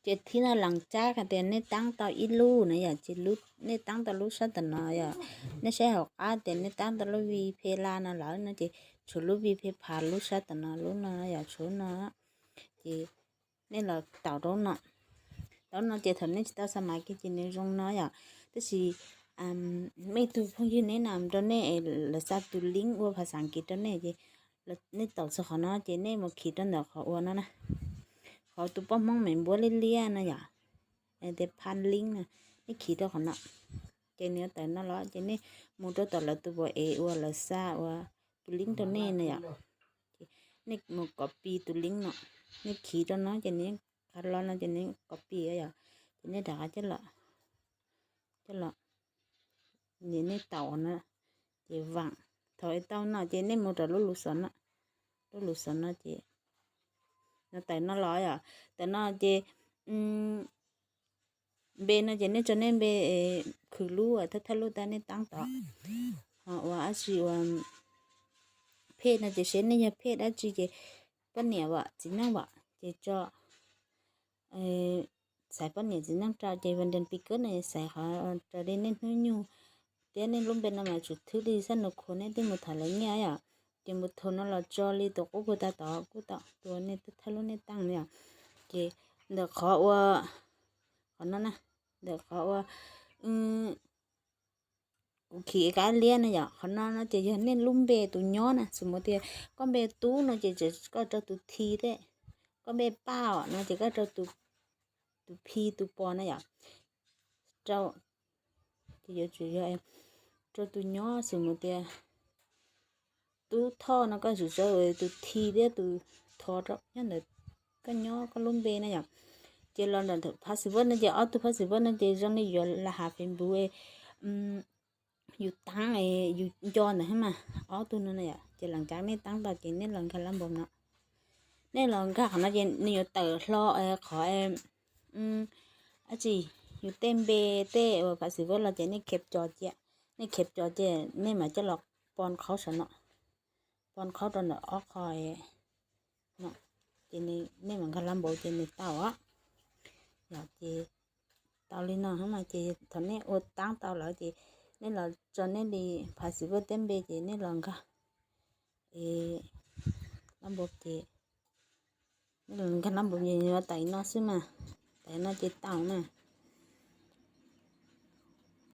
Ces thib no lees tsab hais tias nej taab tau ib lub no yom, ces nej taab tau lub sab tom no yom, nej saib hauv qab tias nej taab tau lub vi phe la no lawm no ces tshuav lub vi phe pha lub sab tom no lub no yom, tshuav no. Ces nej los taus rau no, rau no ces thaum nej tsis tau xa mav kiag ces nws zoo no yom. Tab sis muaj ib tug phooj ywg neb na rau nej, lawv xa tus link ua phas xas kiv rau nej ces nej taus txog qhov no ces nej mus khiv rau ntawm qhov ua no na, qhov tus poj Hmoob me npuab liab liab no yom, tias pha link no, nej khiv rau qhov no ces nws yuav tawm no los ces nej mus rau tom lawv tus pom ev uas lawv xa ua tus link rau nej no yom. Nej mus copy tus link no, nej khiv rau no ces nws qha los no ces nws copy yom, ces nej rov qab coj los, coj los, nej taus no ces vaam, thaum es tau no ces nej mus rau lub lus xov no, lub lus xov no ces no tawm no los yom, tawm no ces npe no ces nej tso nej npe, khwv lub thawj thawj lub tab nej taab tod, ho ua dab tsi ua phej no ces seb nej yog phej dab tsi ces poj niam vam txiv neej vam ces tso, xaiv poj niam txiv neej rau ces vas das pis kab no xaiv qhov raws li nej hnub nyoog thiab nej lub npe no mas tsum thwb li xab nus khuav nej twb mus tham lawv nyiaj yom. Ces mus thaum no los tso li tus qub kuv tas tod kuj tau tus nej thawj lub nej taab yom. Ces ntawm qhov ua, qhov no na, ntawm qhov ua kuv khiv kab liab na yom, qhov no no ces yog nej lub npe tus nyob na, xws mus tias koj npe Tub no ces koj rau tus thi thiab, koj npe Paj no ces koj rau tus phi tus pos na yom. Rau, ces yuav tsum yog rau tus nyob, xws mus tias Tub Thoj no koj tsum rau tus thi thiab tus tho rau nyob ntawm koj nyob koj lub npe na yom. Ces los ntawm password no ces ob tug password no ces zoo li yuav lam has Facebook yus taab yus nco ntawd mas ob tug no na yom. Ces lees tsab nej taab tau ces nej los nkag lab npaum no, nej los nkag qhov no ces nws yuav tawm hlo qhov dab tsi, yus tej npe tej uas password los ces nej captcha cia, nej captcha cia nej mam coj los pon qhaub saum no, pon qhaub rau ntawm ob qho no, ces nej mam nkag lab npaum ces nws tau os. Yog ces tau li no mas ces thaum nej ua taab tau lawm ces nej los tso nej li password tej npe ces nej los nkag lab npaum ces, nej los nkag lab npaum ces yuav tawm no xwb mas, tawm no ces tau na.